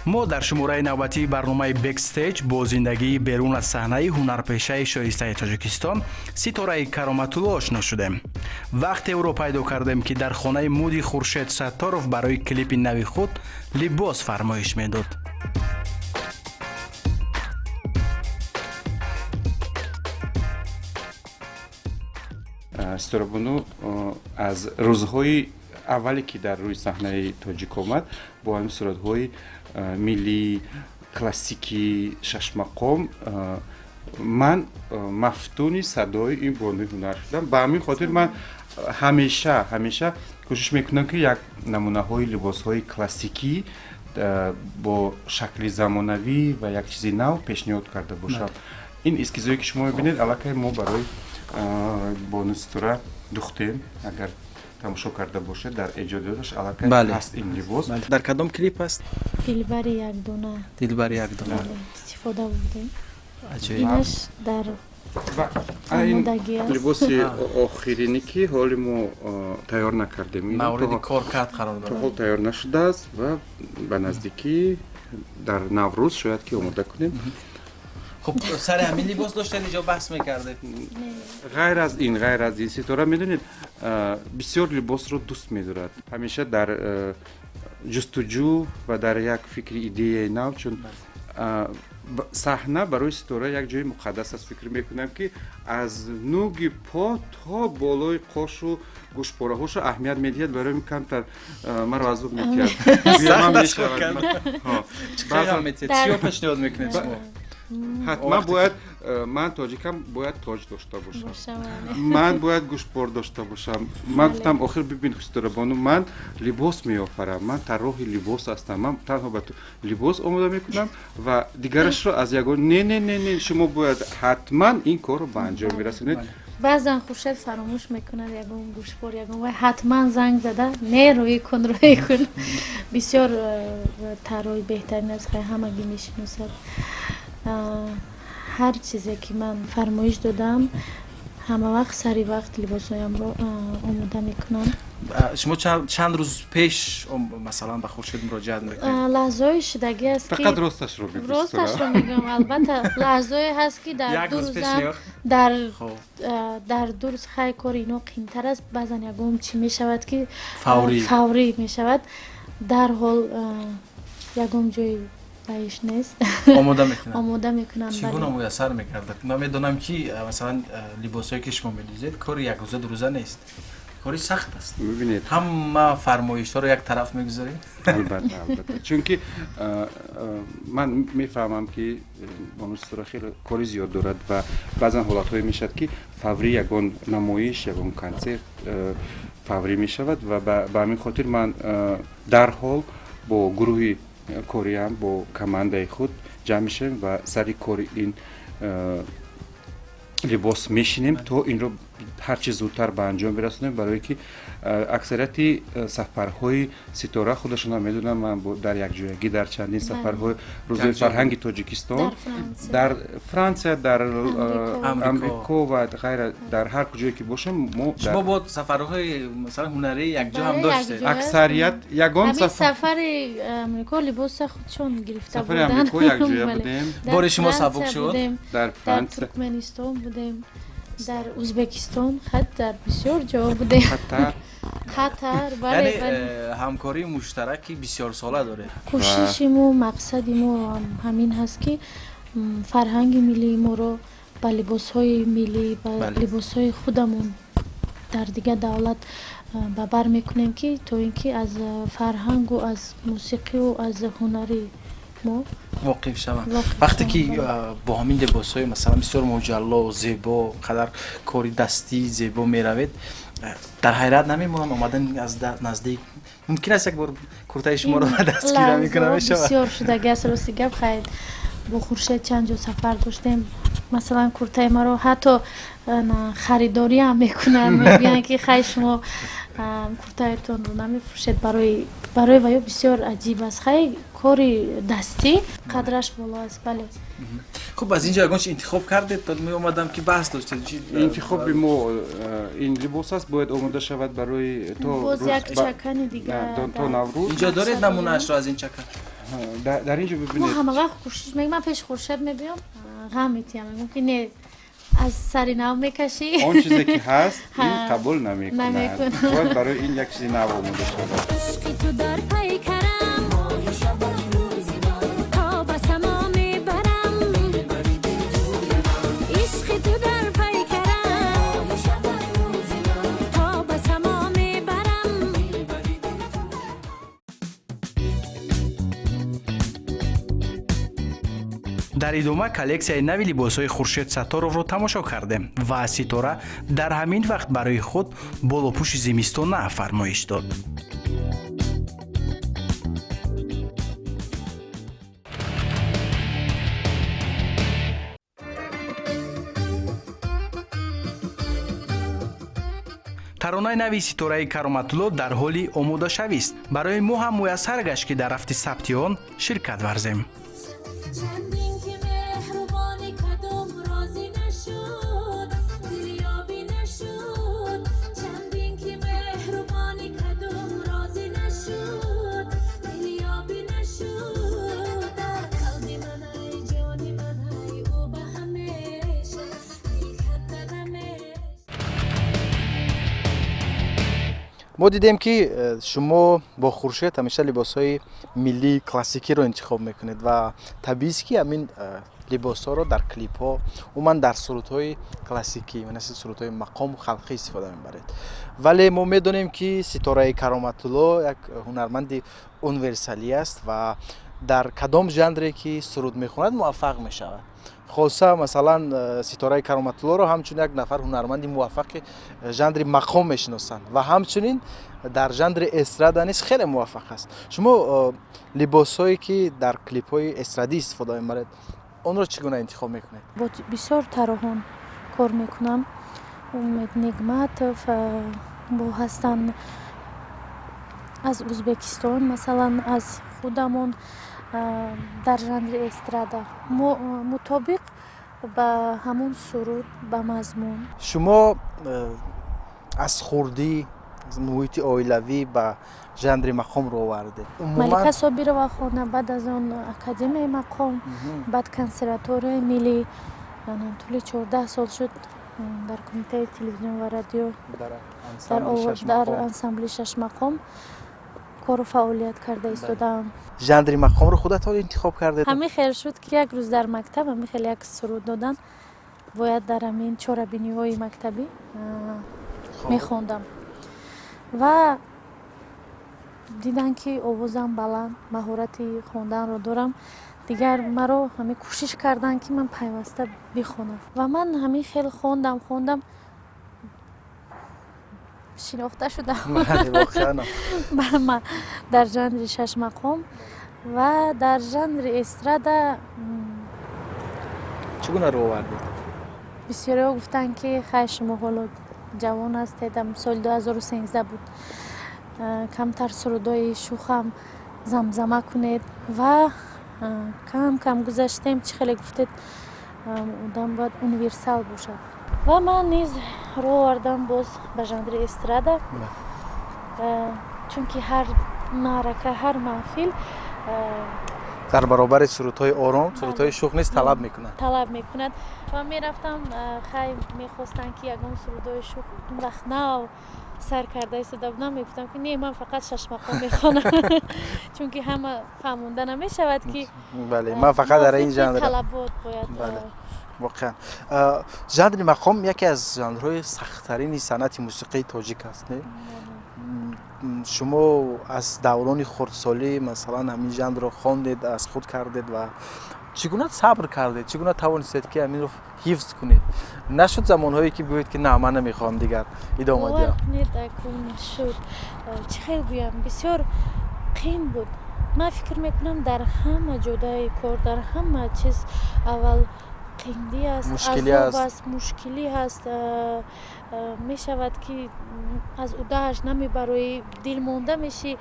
Мо дар шумораи навбатии барномаи «Бэкстейҷ» бо зиндагии берун аз саҳнаи ҳунарпешаи шоистаи Тоҷикистон, Ситораи Кароматулло, ошно шудем. Вақте ӯро пайдо кардем, ки дар хонаи муди Хуршед Сатторов барои клипи нави худ либос фармоиш медод. Ситорабону аз рӯзҳои аввале, ки дар рӯи саҳнаи тоҷик омад, бо ҳамин суратҳои миллӣ, классикӣ, шашмақом, ман мафтуни садои ин бонуи ҳунар шудам. Ба ҳамин хотир ман ҳамеша кӯшиш мекунам, ки як намунаҳои либосҳои классикӣ бо шакли замонавӣ ва як чизи нав пешниҳод карда бошам. Ин эскизое, ки шумо мебинед, аллакай мо барои бону Ситора духтем. Агар тамошо карда бошед, дар эҷодиёташ аллакай ҳаст ин либос. Дар кадом клип аст? «Дилбари якдона». «Дилбари якдона». Истифода бурдем. Инаш дар ин либоси охирине, ки ҳоли мо тайёр накардем. Мавриди коркард қарор дорад. Ҳол тайёр нашудааст ва ба наздикӣ, дар Наврӯз, шояд ки омода кунем. Хуб, сари ҳамин либос доштед инҷо баҳс мекардед? Ғайр аз ин, Ситора, медонед, бисёр либосро дӯст медорад, ҳамеша дар ҷустуҷӯ ва дар як фикри идеяи нав, чун саҳна барои Ситора як ҷои муқаддас аст. Фикр мекунам, ки аз нуги по то болои қошу гӯшпораҳошо аҳамият медиҳад. Барои камтар маро азоб медиҳад. Чиё пешниҳод мекунед шумо? Ҳатман бояд, ман тоҷикам, бояд тоҷ дошта бошам, ман бояд гӯшпор дошта бошам. Ман гуфтам: «Охир бибин, Ситорабону, ман либос меофарам, ман тарроҳи либос ҳастам, ман танҳо ба ту либос омода мекунам ва дигарашро аз ягон». «Не, не, не, не, шумо бояд ҳатман ин корро ба анҷом мерасонед». Баъзан Хуршед фаромӯш мекунад ягон гӯшпор, ягон вай, ҳатман занг зада: «Не, рӯӣ кун, рӯӣ кун». Бисёр тарроҳи беҳтарин аст, ҳамагӣ мешиносад. Ҳар чизе ки ман фармоиш додам, ҳама вақт сари вақт либосҳоямро омода мекунам. Шумо чанд рӯз пеш, масалан, ба Хуршед муроҷиат мекунед? Лаҳзаҳои шудагӣ аст ки Фақат росташро. Росташро мегӯям, албатта, лаҳзое ҳаст, ки дар 2 рӯзам, дар 2 рӯз. Хай, кори ино қиинтар аст. Баъзан ягон чӣ мешавад, ки фаврӣ мешавад, дарҳол ягон ҷои баиш нест. Омода мекунанд. Омода мекунанд. Чӣ гуна муяссар мекардад? Ман медонам, ки масалан, либосҳое, ки шумо медӯзед, кори якрӯза, дурӯза нест, кори сахт аст. Бибинед. Ҳама фармоишҳоро як тараф мегузоред. Албатта, чунки ман мефаҳмам, ки бону Ситора хеле кори зиёд дорад ва баъзан ҳолатҳое мешавад, ки фаврӣ ягон намоиш, ягон консерт фаврӣ мешавад ва ба ҳамин хотир ман дарҳол бо гурӯҳи кориам, бо командаи худ ҷамъ мешавем ва сари кори ин либос мешинем, то инро ҳарчи зудтар ба анҷом бирасонем, барое ки аксарияти сафарҳои Ситора, худашон медонам, ман дар якҷоягӣ дар чандин сафарҳои Рӯзои фарҳанги Тоҷикистон дар Франсия, дар Амрико ва ғайра, дар ҳар куҷое ки бошем, мо Шумо бо сафарҳои, масалан, ҳунарӣ якҷо ҳам доштед? Аксарият ягон Сафари Амрико либоса худшон гирифта. Сафари Амрико якҷоя будем. Бори шумо сабук шуд. Дар Франсия, Туркманистон будем, дар Ӯзбекистон, хат дар бисёр ҷо будем. Қатар. Қатар, бале. Яъне ҳамкории муштараки бисёрсола доред. Кӯшиши мо, мақсади мо ҳамин ҳаст, ки фарҳанги миллии моро ба либосҳои миллӣ, ба либосҳои худамон дар дигар давлат ба бар мекунем, ки то ин ки аз фарҳангу аз мусиқиву аз ҳунари мо воқиф шаванд. Вақте ки бо ҳамин либосҳои, масалан, бисёр муҷалло, зебо, қадар кори дастӣ зебо меравед, дар ҳайрат намемонанд омадан аз наздик? Мумкин аст як бор куртаи шуморо ба даст гира мекунам, мешавад? Бисёр шудаги аст, рости гап. Хайр, бо Хуршед чанд ҷо сафар доштем, масалан, куртаи маро ҳатто харидориам мекунанд, мегӯянд, ки хай, шумо куртаятонро намефурӯшед? Барои ваё бисёр аҷиб аст. Хай, кори дастӣ қадраш боло аст, бале. Хуб, аз инҷо ягон чи интихоб кардед? Меомадам, ки баҳс доштед. Интихоби мо ин либос аст, бояд омода шавад барои то боз як чакани дигар. То Наврӯз. Инҷо доред намунаашро аз ин чакан? Дар ин ҷо Мо бибинед. Ҳама вақт кӯшиш мекунам, ман пеши Хуршед мебиём, ғам метиҳам, мегӯям ки не, аз сари нав мекашӣ. Он чизе ки ҳаст, ин қабул намекунад. Намекунад. Бояд барои ин як чизи нав омода шавад. Ишқи ту дар пайкарам то ба само мебарам, ишқи ту дар пайкарам то ба само мебарам. Дар идома коллексияи нави либосҳои Хуршед Сатторовро тамошо кардем ва Ситора дар ҳамин вақт барои худ болопӯши зимистона фармоиш дод. Таронаи нави Ситораи Кароматулло дар ҳоли омодашавист. Барои мо ҳам муяссар гашт, ки дар рафти сабти он ширкат варзем. Чандин ки меҳрубонӣ кадом, розӣ нашуд, дилёбӣ нашуд. Чандин ки меҳрубонӣ кадом, розӣ нашуд, дилёбӣ нашуд. Дар қалби манай, ҷони манай, ӯ ба ҳамеша дил канда намеш. Мо дидем, ки шумо бо Хуршед ҳамеша либосҳои миллии классикиро интихоб мекунед ва табиист, ки ҳамин либосҳоро дар клипҳо, умуман дар сурудҳои классикӣ, мисли сурудҳои мақому халқӣ истифода мебаред. Вале мо медонем, ки Ситораи Кароматулло як ҳунарманди универсалӣ аст ва дар кадом жанре ки суруд мехонад, муваффақ мешавад. Хоса, масалан, Ситораи Кароматуллоро ҳамчун як нафар ҳунарманди муваффақи жанри мақом мешиносанд ва ҳамчунин дар жанри эстрада низ хеле муваффақ аст. Шумо либосҳое ки дар клипҳои эстрадӣ истифода мебаред, онро чӣ гуна интихоб мекунед? Бо бисёр тарроҳон кор мекунам. Умед Нигматов, бо ҳастанд аз Ӯзбекистон, масалан, аз худамон, дар жанри эстрада мутобиқ ба ҳамон суруд, ба мазмун. Шумо аз хурдӣ, аз муҳити оилавӣ ба жанри мақом рӯ овардед? Малика Собирова хона, баъд аз он Академияи мақом, баъд Консерваторияи миллӣ. Тӯли 14 сол шуд, дар Кумитаи телевизион ва радио, дар ансамбли Шашмақом кору фаъолият карда истодаам. Жанри мақомро худатон интихоб кардед? Ҳамин хел шуд, ки як рӯз дар мактаб ҳамин хел як суруд доданд, бояд дар ҳамин чорабиниҳои мактабӣ мехондам ва диданд, ки овозам баланд, маҳорати хонданро дорам. Дигар маро ҳамин кӯшиш карданд, ки ман пайваста бихонам ва ман ҳамин хел хондам, хондам, шинохта шудам дар жанри шашмақом ва дар жанри эстрада. Чӣ гуна рӯ овардед? Бисёриҳо гуфтанд, ки хай, шумо ҳоло ҷавон ҳастед, соли 2013 буд, камтар сурудҳои шухам замзама кунед ва кам кам гузаштем. Чӣ хеле гуфтед, одам бояд универсал бошад ва ман низ рӯ овардам боз ба жанри эстрада, чунки ҳар маърака, ҳар маҳфил Дар баробари сурудҳои ором сурудҳои шух низ талаб мекунад. Талаб мекунад ва мерафтам, хай, мехостанд, ки ягон сурудҳои шух, он вақт нав сар карда истода будам, мегуфтам, ки не, ман фақат шашмақом мехонам, чунки ҳама фаҳмонда намешавад, ки Бале, ман фақат дар ин жанр. Талабот бояд. Воқеан, жанри мақом яке аз жанрҳои сахттарини санъати мусиқии тоҷик аст, не? Шумо аз даврони хурдсолӣ, масалан, ҳамин жанрро хондед, аз худ кардед ва чӣ гуна сабр кардед, чӣ гуна тавонистед, ки ҳаминро ҳифз кунед? Нашуд замонҳое, ки бигӯед, ки на, ман намехоҳам дигар идома диҳам? Шуд. Чӣ хел гӯям, бисёр қин буд. Ман фикр мекунам, дар ҳама ҷодаи кор, дар ҳама чиз аввал қиндӣ аст, азоб аст, мушкилӣ ҳаст. Мешавад, ки аз удааш намебароӣ, дилмонда мешӣ,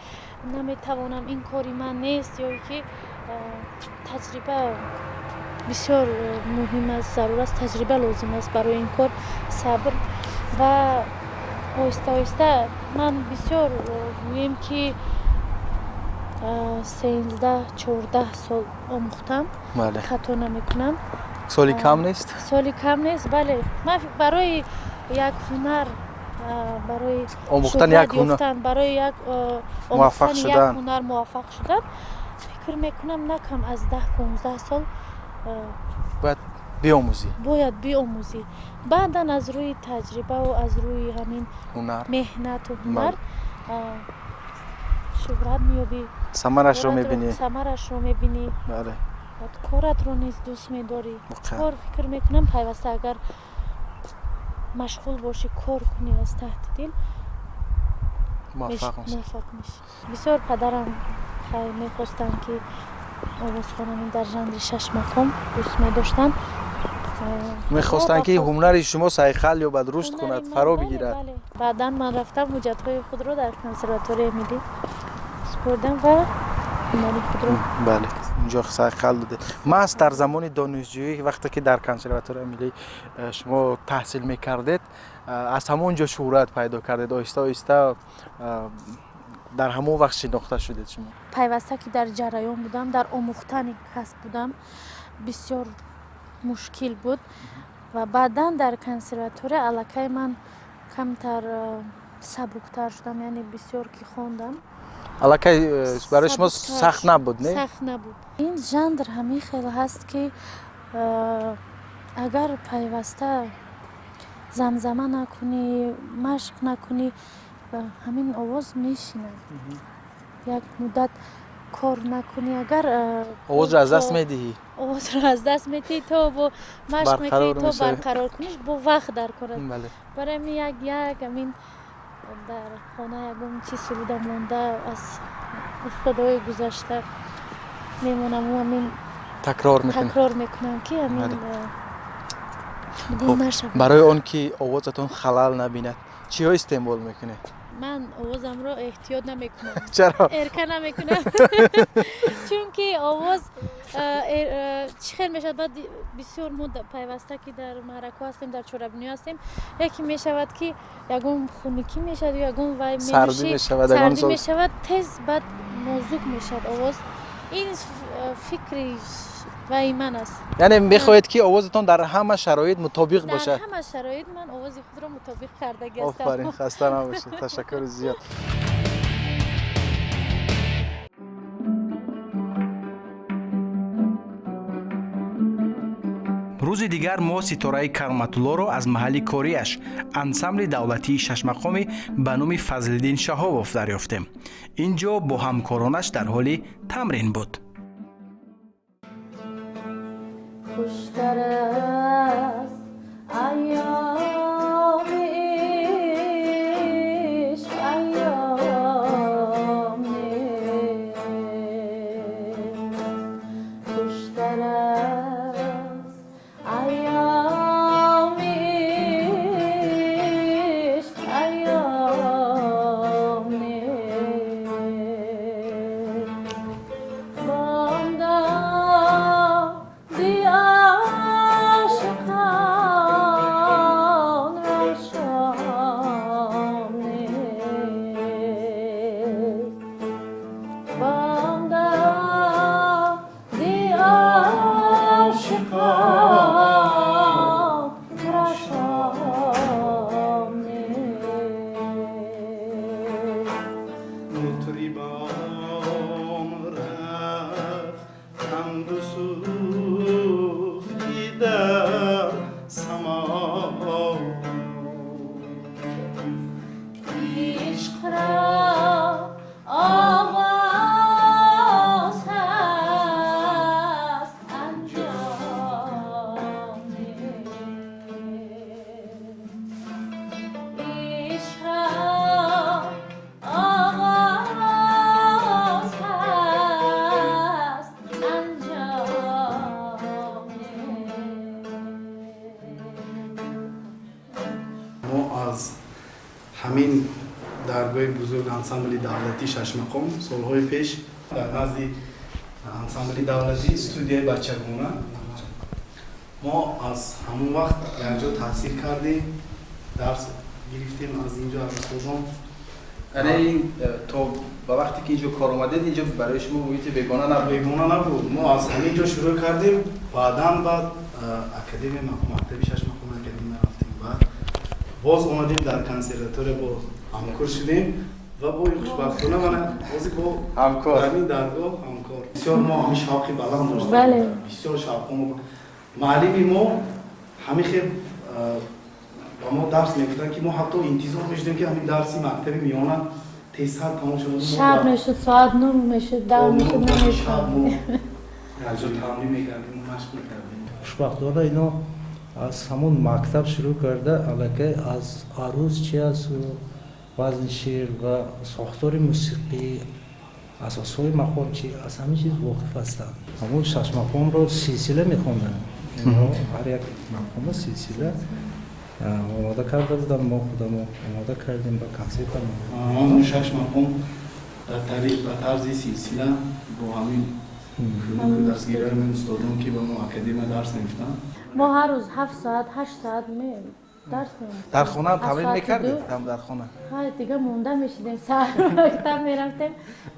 наметавонам, ин кори ман нест, ё ки таҷриба бисёр муҳим аст, зарур аст, таҷриба лозим аст барои ин кор, сабр ва оҳиста оҳиста ман бисёр гӯем, ки 13-14 сол омӯхтам, хато намекунам. Соли кам нест? Соли кам нест, бале. Ман барои як ҳунар, барои омӯхтани як ҳунар, барои як муваффақ шудан, ҳунар муваффақ шудан, фикр мекунам, на кам аз 10-15 сол бояд биомӯзӣ. Бояд биомӯзӣ. Баъдан аз рӯи таҷрибаву аз рӯи ҳамин ҳунар, меҳнату ҳунар шӯҳрат меёбӣ. Самарашро мебинӣ. Самарашро мебинӣ. Бале. Коратро низ дӯст медорӣ. Кор, фикр мекунам, пайваста агар машғул бошӣ, кор кунӣ аз таҳти дил, муваффақ мешавӣ. Бисёр падарам мехостанд, ки овозхонами дар жанри шашмақом дӯст медоштанд. Мехостанд, ки ҳунари шумо сайқал ёбад, рушд кунад, фаро бигирад. Баъдан ман рафтам, ҳуҷҷатҳои худро дар консерваторияи миллӣ супурдам ва ҳунари худро Бале, унҷо сайқал додед. Маҳз дар замони донишҷӯӣ, вақте ки дар консерваторияи миллӣ шумо таҳсил мекардед, аз ҳамон ҷо шӯҳрат пайдо кардед, оҳиста оҳиста дар ҳамон вақт шинохта шудед шумо. Пайваста ки дар ҷараён будам, дар омӯхтани касб будам, бисёр мушкил буд. Ва баъдан дар консерватория аллакай ман камтар сабуктар шудам, яъне бисёр ки хондам. Аллакай барои шумо сахт набуд, не? Сахт набуд. Ин жанр ҳамин хел ҳаст, ки агар пайваста замзама накунӣ, машқ накунӣ, ҳамин овоз мешинад. Як муддат кор накунӣ агар, овозро аз даст медиҳӣ. Овозро аз даст медиҳӣ, то бо машқ мекунӣ, то барқарор куниш, бо вақт дар кор аст. Барои ҳамин як як ҳамин дар хона ягон чиз суруда монда аз устодҳои гузашта мемонаму ҳамин такрор мекунӣ. Такрор мекунам, ки ҳамин гум нашавад. Барои он ки овозатон халал набинад, чиҳо истеъмол мекунед? Ман овозамро эҳтиёт намекунам. Чаро? Эрка намекунам, чунки овоз чӣ хел мешавад, баъд бисёр мо пайваста ки дар маъракаҳо ҳастем, дар чорабиниҳо ҳастем, яке мешавад, ки ягон хунукӣ мешавад ё ягон вай сардӣ мешавад. Сардӣ мешавад тез, баъд нозук мешавад овоз. Ин фикри ваи ман аст. Яъне мехоҳед, ки овозатон дар ҳама шароит мутобиқ бошад. Дар ҳама шароит ман овози худро мутобиқ кардагӣ ҳастам. Офарин, хаста набошед, ташаккури зиёд. Рӯзи дигар мо Ситораи Кароматуллоро аз маҳалли кориаш, ансамбли давлатии шашмақоми ба номи Фазлиддин Шаҳобов, дарёфтем. Ин ҷо бо ҳамкоронаш дар ҳоли тамрин буд. Хуштар аст айёми ишқ, айём нест. Хуштар аст айёми ишқ, айём нест. Бомдоди ошиқонро шом нест. Бомдоди ошиқонро шом нест. Мутрибон рафтанду суфӣ дар само. Ишқро оғоз ҳаст, анҷом нест. Ишқро оғоз ҳаст, анҷом нест. Мо аз ҳамин даргоҳи бузург, ансамбли давлатии шашмақом, солҳои пеш дар назди ансамбли давлатӣ студияи бачагона, мо аз ҳамон вақт якҷо таҳсил кардем, дарс гирифтем аз инҷо, аз устодон. Яъне ин то ба вақте ки инҷо кор омадед, инҷо барои шумо муҳити бегона набуд? Бегона набуд. Мо аз ҳамин ҷо шурӯъ кардем, баъдан баъд академия, мактаби шашмақоми академия рафтем, баъд боз омадем дар консерватория, бо ҳамкор шудем ва бо хушбахтона мана ҳозир бо ҳамкор ҳамин даргоҳ ҳамкор. Бисёр мо ҳамин шавқи баланд доштем, бисёр шавқо. Муаллими мо ҳамин хел ба мо дарс мегуфтанд, ки мо ҳатто интизор мешудем, ки ҳамин дарси мактаби миёна тезтар тамом шавад. Шаб мешуд, соат 9 мешуд, 10 мешуд, намешуд, тамрин мекардем, машқ мекардем. Хушбахтона ино аз ҳамон мактаб шурӯъ карда, аллакай аз аруз чи аст, вазни шеър ва сохтори мусиқӣ, асосҳои мақом чи, аз ҳамин чиз воқиф ҳастанд. Ҳамон шашмақомро силсила мехонданд. Ҳар як мақома силсила омода карда буданд, мо худамо омода кардем ба консертамон. Он шаш мақом ба тарзи силсила бо ҳамин дастгириҳои устодон, ки ба мо академия дарс мегуфтанд. Мо ҳар рӯз 7 соат, 8 соат дарс меомӯхтем. Дар хона ҳам тамрин мекардед? Дар хона? Ҳай, дига монда мешидем, саҳар мактаб мерафтем,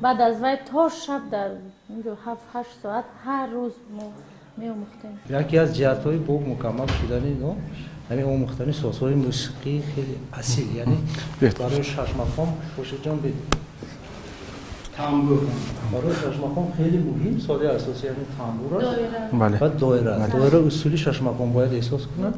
баъд аз вай то шаб дар унҷо 7-8 соат ҳар рӯз мо меомӯхтем. Яке аз ҷиҳатҳои бо мукаммал шудани ино ҳамин омӯхтани созҳои мусиқӣ хеле асил, яъне барои шашмақом, Хуршедҷон, бед тамбур. Барои шашмақом хеле муҳим сози асосӣ яъне тамбур аст ва доира. Доира усули шашмақом бояд эҳсос кунад.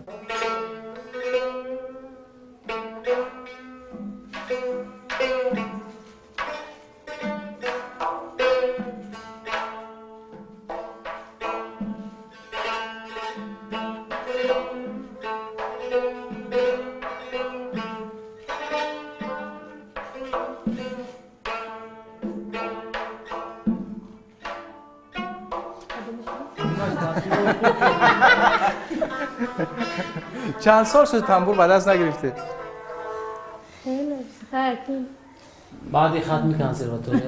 Чанд сол шуд тамбур ба даст нагирифтед? Баъди хатми консерватория,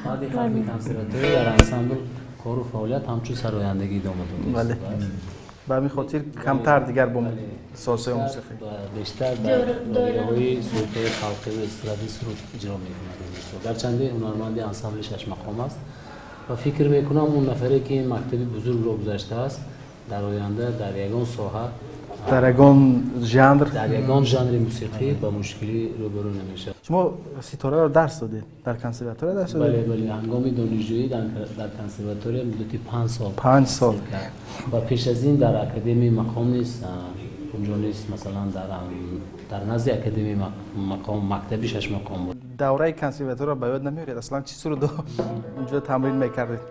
баъди хатми консерватория дар ансамбл кору фаъолият ҳамчун сарояндагӣ идома додааст. Ба ҳамин хотир камтар дигар бо созҳои мусиқӣ. Бештар дар доираҳои сурудҳои халқӣ ва эстрадӣ суруд иҷро мекунад. Гарчанде ҳунарманди ансамбли шашмақом аст ва фикр мекунам, он нафаре ки ин мактаби бузургро гузаштааст, дар оянда дар ягон соҳа, дар ягон жанр, дар ягон жанри мусиқӣ ба мушкилӣ рӯбарӯ намешавад. Шумо Ситораро дарс додед, дар консерватория дарс додед? Бале, бале, ҳангоми донишҷӯӣ дар консерватория муддати 5 сол. 5 сол. Ва пеш аз ин дар академияи мақом низ, унҷо низ, масалан, дар назди академияи мақом мактаби шашмақом буд. Давраи консерваторияро ба ёд намеоред? Аслан чӣ сурудо унҷо тамрин мекардед?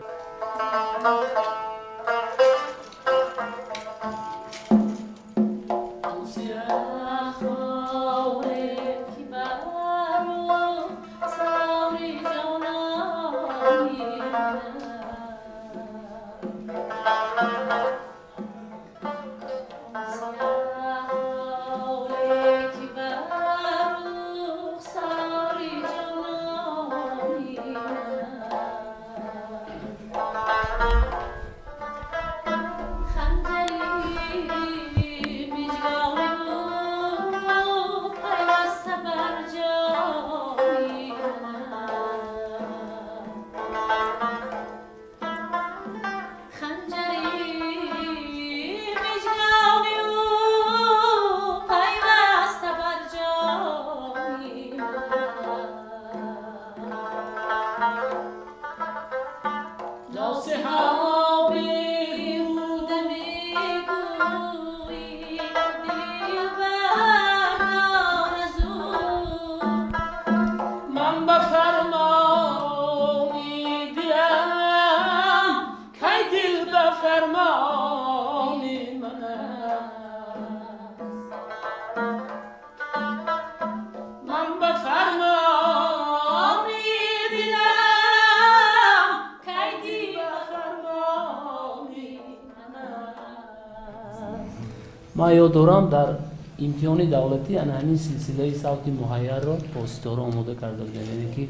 Ман ёд дорам, дар имтиҳони давлатӣ ана ҳамин силсилаи савти муҳайярро бо Ситора омода карда будем, яъне ки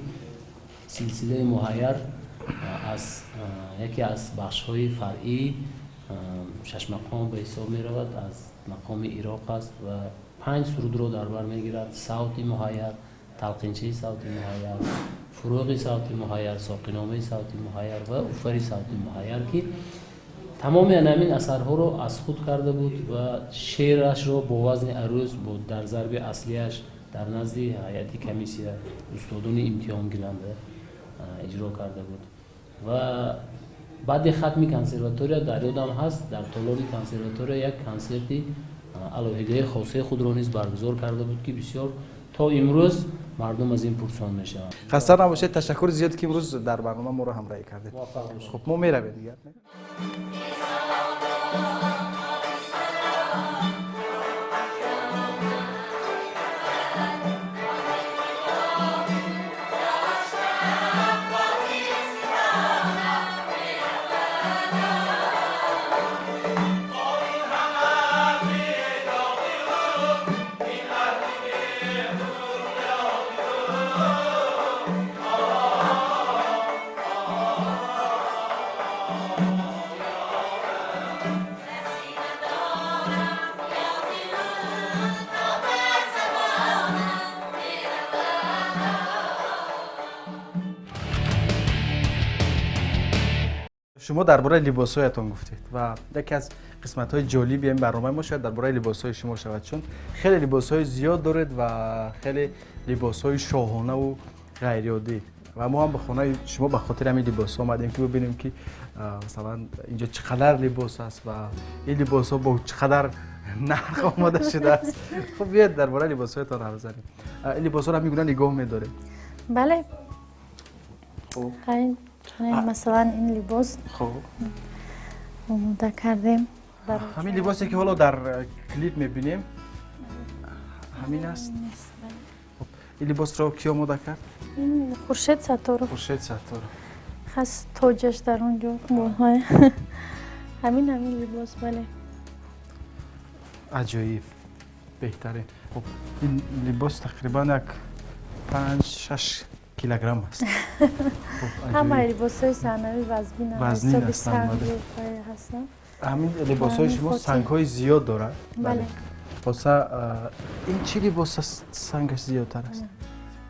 силсилаи муҳайяр аз яке аз бахшҳои фаръии шашмақом ба ҳисоб меравад, аз мақоми Ироқ аст ва 5 сурудро дар бар мегирад: савти муҳайяр, Талқинчаи савти муҳайяр, Фурӯғи савти муҳайяр, Соқиномаи савти муҳайяр ва Уфари савти муҳайяр, ки тамоми ҳамин асарҳоро аз худ карда буд ва шеърашро бо вазни арӯз дар зарби аслияш дар назди ҳайати комиссия, устодони имтиҳонгиранда иҷро карда буд. Ва баъди хатми консерватория, дар ёдам ҳаст, дар толори консерватория як консерти алоҳидаи хосаи худро низ баргузор карда буд, ки бисёр то имрӯз мардум аз ин пурсон мешаванд. Хаста набошед, ташаккури зиёд, ки имрӯз дар барнома моро ҳамроҳӣ кардед. Хуб, мо меравем дигар. Шумо дар бораи либосҳоятон гуфтед ва яке аз қисматҳои ҷолиби ин барномаи мо шояд дар бораи либосҳои шумо шавад, чун хеле либосҳои зиёд доред ва хеле либосҳои шоҳонаву ғайриоддӣ. Ва мо ҳам ба хонаи шумо ба хотири ҳамин либосҳо омадем, ки бибинем, ки масалан инҷо чӣ қадар либос аст ва ин либосҳо бо чӣ қадар нарх омода шудааст. Хуб, биёед дар бораи либосҳоятон ҳарф занем. Ин либосҳоро ҳамин гуна нигоҳ медорем? Бале, масалан, ин либос омода кардем. Ҳамин либосе, ки ҳоло дар клип мебинем, ҳамин аст? Ин либосро кӣ омода кард? Ин Хуршед Сатторов. Хуршед Сатторов. Хас тоҷаш дар он ҷо, ҳамин либос, бале. Аҷоиб, беҳтарин. Хуб, ин либос тақрибан як 5-6 килограмм аст. Ҳамаи либосҳои саҳнавӣ вазнин ҳастанд. Ҳамин либосҳои шумо сангҳои зиёд дорад. Бале. Хоса ин чӣ либос аст, сангаш зиёдтар аст?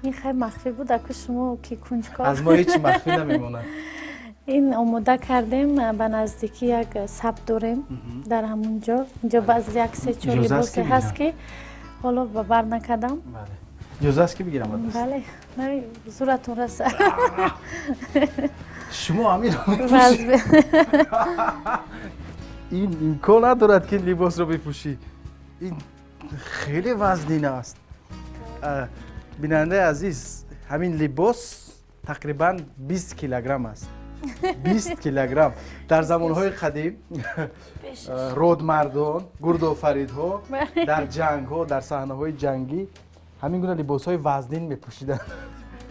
Ин хай махфӣ буд, аку шумо ки кунҷков. Аз мо ҳеҷ махфӣ намемонад. Ин омода кардем, ба наздикӣ як сабт дорем дар ҳамун ҷо. Инҷо баъз як се чор либосе ҳаст, ки ҳоло ба бар накардам. Иҷоза аст, ки бигирам? Бале, зуратон раса. Шумо ҳаминро, ин имкон надорад, ки либосро бипӯшӣ, ин хеле вазнин аст. Бинандаи азиз, ҳамин либос тақрибан 20 килограмм аст, 20 килограмм. Дар замонҳои қадим родмардон, гурдофаридҳо дар ҷангҳо, дар саҳнаҳои ҷангӣ ҳамин гуна либосҳои вазнин мепӯшиданд.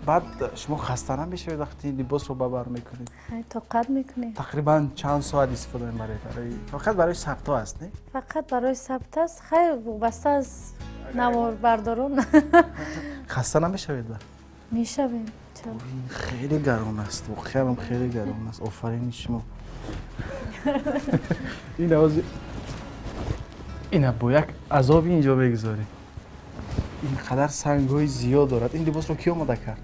Баъд шумо хаста намешавед, вақте ин либосро ба бар мекунед? Тоқат мекунед. Тақрибан чанд соат истифода мебаред? Фақат барои сабтҳо аст, не? Фақат барои сабт аст. Хайр, вобаста аз наворбардорон. Хаста намешавед ба? Мешавем. Хеле гарон аст, воқеанам хеле гарон аст. Офарини шумо. Ин овози ина бо як азоби инҷо мегузорем. Ин қадар сангҳои зиёд дорад. Ин либосро кӣ омода кард?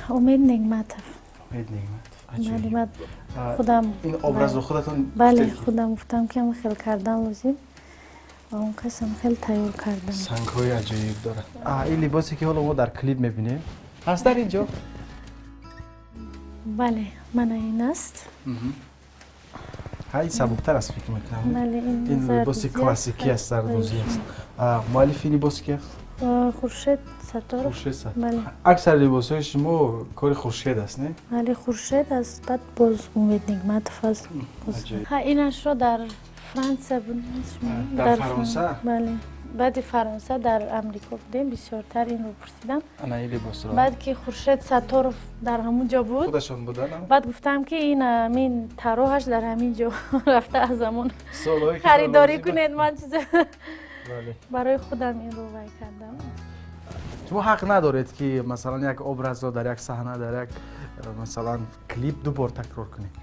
Умед Негматов. Умед Негматов. Худам. Ин образро худатон? Бале, худам гуфтам, ки ам хел кардан лозим ва он касам хел тайёр кардам. Сангҳои аҷоиб дорад. Ин либосе, ки ҳоло мо дар клип мебинем, ҳаст дар ин ҷо? Бале, мана ин аст. Ин сабуктар аст, фикр мекунам. Ин либоси классикӣ аст, зардозӣ аст. Муаллифи либос ки аст? Хуршед Сатторов. Хуршед. Аксари либосҳои шумо кори Хуршед аст, не? Бале, Хуршед аст, баъд боз Умед Негматов аст. Инашро дар Франсия буд. Дар Фаронса? Бале, баъди Фаронса дар Амрико будем, бисёртар инро пурсидам. Ана ин либосро. Баъд ки Хуршед Сатторов дар ҳамун ҷо буд. Худашон буданд. Баъд гуфтам, ки ин ҳамин тарроҳаш дар ҳамин ҷо рафта, аз ҳамон харидорӣ кунед. Ман чиза барои худам инро вай кардам. Шумо ҳақ надоред, ки масалан як образро дар як саҳна, дар як масалан клип ду бор такрор кунед.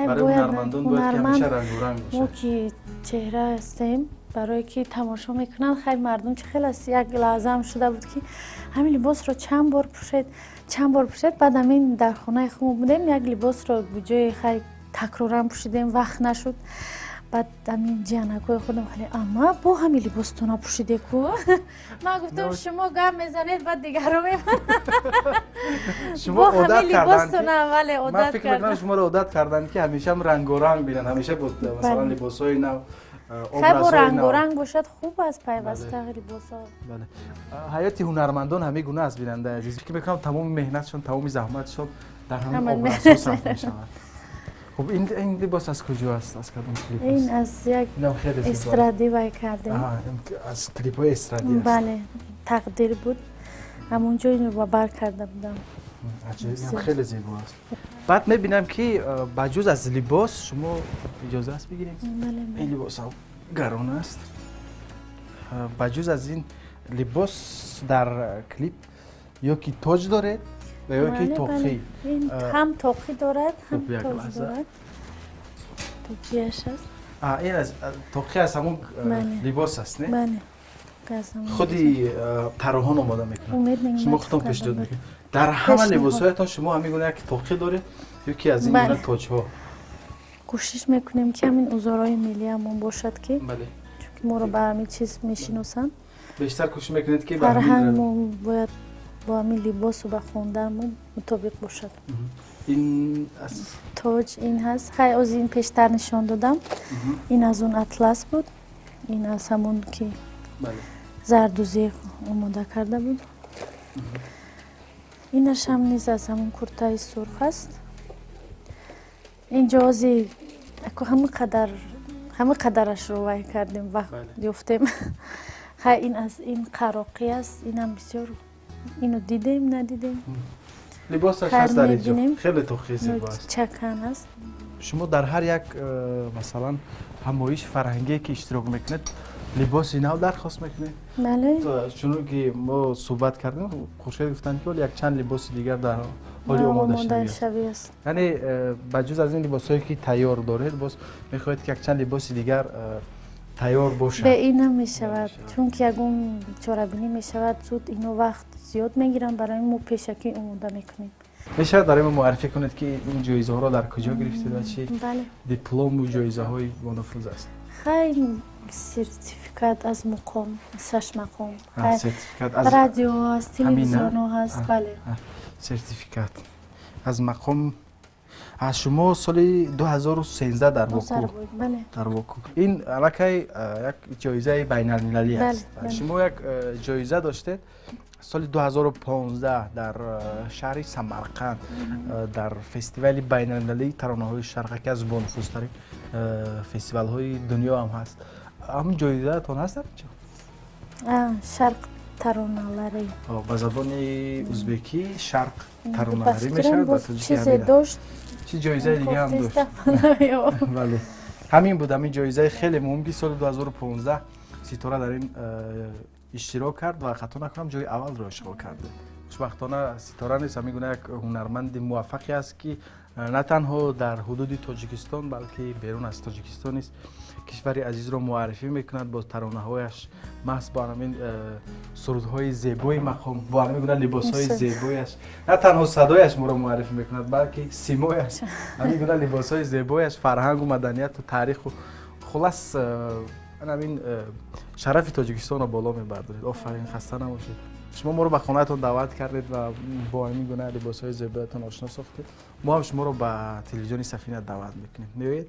Барои ҳунармандон бояд ки ҳамеша рангуранг бошад. Мо ки чеҳра ҳастем. Барое ки тамошо мекунанд, хай, мардум чӣ хел аст, як лаҳзаам шуда буд, ки ҳамин либосро чанд бор пӯшед, чанд бор пӯшед. Баъд ҳамин дар хонаи худмо будем, як либосро ҷои, хай, такроран пӯшидем, вақт нашуд. Баъд ҳамин ҷиянакҳои худам хеле: «Ама, бо ҳамин либостона пӯшиде ку?» Ман гуфтам: «Шумо гап мезанед, баъд дигарро Шумо одат либостона, вале одат фикр мекунам, шуморо одат карданд, ки ҳамешаам рангоранг бинанд, ҳамеша бо, масалан, либосҳои нав. Хай, бо рангоранг бошад, хуб аст, пайваста либосҳо. Ҳаёти ҳунармандон ҳамин гуна аст, бинандаи азиз. Фикр мекунам, тамоми меҳнатшон, тамоми заҳматшон дар ҳамин образҳо сарф мешавад. Хуб, ин либос аз куҷо аст, аз кадом клип? Ин аз як эстрадӣ вай кардем. Аз клипҳои эстрадӣ аст? Бале, тақдир буд, ҳамонҷо инро ба бар карда будам. Аҷоиб, хеле зебо аст. Баъд мебинам, ки ба ҷуз аз либос шумо, иҷоза аст бигирем? Ин либосам гарон аст. Ба ҷуз аз ин либос дар клип ё ки тоҷ доред ва ё ки тоқӣ. Ҳам тоқӣ дорад, ҳам тоҷ дорад, тоқияш аст. Ин аз тоқӣ, аз ҳамон либос аст, не? Бале. Худи тарроҳон омода мекунанд, шумо худтон пешниҳод мекунед? Дар ҳама либосҳоятон шумо ҳамин гуна як тоқӣ доред ё ки аз ин гуна тоҷҳо? Кӯшиш мекунем, ки ҳамин узорҳои миллиамон бошад, ки чунки моро ба ҳамин чиз мешиносанд. Бештар кӯшиш мекунед, ки фарҳангмон бояд бо ҳамин либосу ба хондаанмо мутобиқ бошад. Ин аз Тоҷ ин ҳаст. Хай, оз ин пештар нишон додам, ин аз он атлас буд, ин аз ҳамон ки зардӯзӣ омода карда буд. Инашам низ аз ҳамон куртаи сурх аст. Инҷо ози ҳама қадарашро вай кардем, вақт ёфтем. Хай, ин аз ин қароқӣ аст, инам бисёр ино дидем, надидем. Либосаш ҳаст дар инҷо, хеле тоқи зебо аст. Чакан аст. Шумо дар ҳар як масалан, ҳамоиши фарҳангие ки иштирок мекунед, либоси нав дархост мекунед? Бале. Чуно ки мо суҳбат кардем, Хуршед гуфтанд, ки ҳоли якчанд либоси дигар дар ҳоли омодашавӣ аст. Яъне ба ҷуз аз ин либосҳое ки тайёр доред, боз мехоҳед, ки якчанд либоси дигар тайёр бошад? Бе ин намешавад, чунки ягон чорабинӣ мешавад, зуд ино вақт зиёд мегиранд, барои мо пешакӣ омода мекунем. Мешавад барои мо муаррифӣ кунед, ки ин ҷоизаҳоро дар куҷо гирифтед ва чӣ диплому ҷоизаҳои бонуфуз аст? Хай, сертификат аз муқом, шашмақом, сертификат. Радио ҳаст, телевизионо ҳаст, бале. Сертификат аз мақом аз шумо соли 2013 дар Боку, дар Боку. Ин аллакай як ҷоизаи байналмилалӣ аст. Шумо як ҷоиза доштед соли 2015 дар шаҳри Самарқанд, дар фестивали байналмилалии таронаҳои шарқ, ки аз бонуфузтарин фестивалҳои дунё ҳам ҳаст. Ҳамин ҷоизаатон ҳаст дар инҷо? Шарқ тароналари. Ба забони узбекӣ шарқ тароналари мешавад, ба чизе дошт. Чӣ ҷоизаи дига ҳам дошт? Бале, ҳамин буд. Ҳамин ҷоизаи хеле муҳим, ки соли 2015 Ситора дар ин иштирок кард ва, хато накунам, ҷои аввалро ишғол кард. Хушбахтона, Ситора низ ҳамин гуна як ҳунарманди муваффақе аст, ки на танҳо дар ҳудуди Тоҷикистон, балки берун аз Тоҷикистон низ кишвари азизро муаррифӣ мекунад бо таронаҳояш, маҳз бо ҳамин сурудҳои зебои мақом, бо ҳамин гуна либосҳои зебояш. На танҳо садояш моро муаррифӣ мекунад, балки симояш, ҳамин гуна либосҳои зебояш, фарҳангу маданияту тариху, хулас, ҳамин шарафи Тоҷикистонро боло мебардоред. Офарин, хаста набошед. Шумо моро ба хонаатон даъват кардед ва бо ҳамин гуна либосҳои зебоятон ошно сохтед. Мо ҳам шуморо ба телевизиони Сафина даъват мекунем, меоед?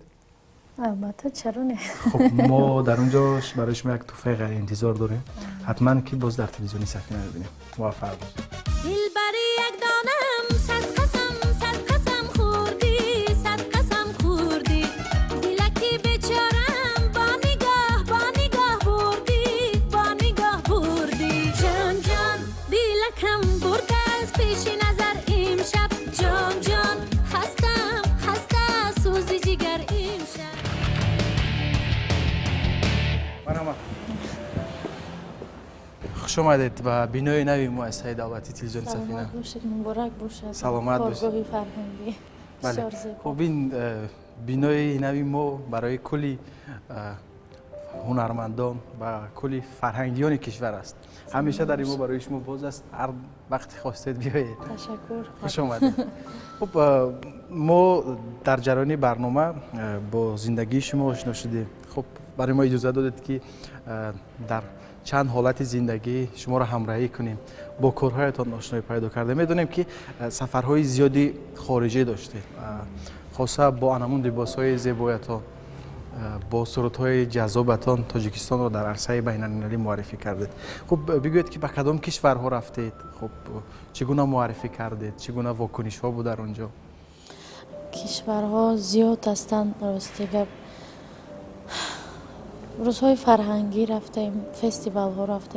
Албатта, чаро не? Хуб, мо дар он ҷо барои шумо як тӯҳфаи ғайриинтизор дорем. Ҳатман ки боз дар телевизиони Сафина мебинем. Муваффақ бошед. Дилбари якдонам, сад қасам, сад қасам хӯрдӣ, сад қасам хӯрдӣ, дилаки бечорам бо нигоҳ, бо нигоҳ бурдӣ, бо нигоҳ бурдӣ. Ҷон, ҷон, дилакам бурда аз пеши назар имшаб. Ҷон, ҷон, хастам, хаста сӯзи ҷигар имшаб. Марҳамат, хуш омадед ба бинои нави муассисаи давлатии телевизиони Сафина. Саломат бошед, муборак бошад. Саломат бошед. Коргоҳи фарҳангӣ бисёр зебо. Хуб, ин бинои нави мо барои кулли Ҳунармандон, ба кулли фарҳангиёни кишвар аст. Ҳамеша дари мо барои шумо боз аст, ҳар вақте хостед, биёед. Ташаккур. Хуш омадед. Хуб, мо дар ҷараёни барнома бо зиндагии шумо ошно шудем. Хуб, барои мо иҷоза додед, ки дар чанд ҳолати зиндагӣ шуморо ҳамроҳӣ кунем, бо корҳоятон ошноӣ пайдо кардем. Медонем, ки сафарҳои зиёди хориҷӣ доштед, хоса бо анамун либосҳои зебоятон, бо сурудҳои ҷаззобатон Тоҷикистонро дар арсаи байналмилалӣ муаррифӣ кардед. Хуб, бигӯед, ки ба кадом кишварҳо рафтед? Хуб, чӣ гуна муаррифӣ кардед, чӣ гуна вокунишҳо буд дар он ҷо? Кишварҳо зиёд ҳастанд, рости гап. Рӯзҳои фарҳангӣ рафтаем, фестивалҳо рафтаем.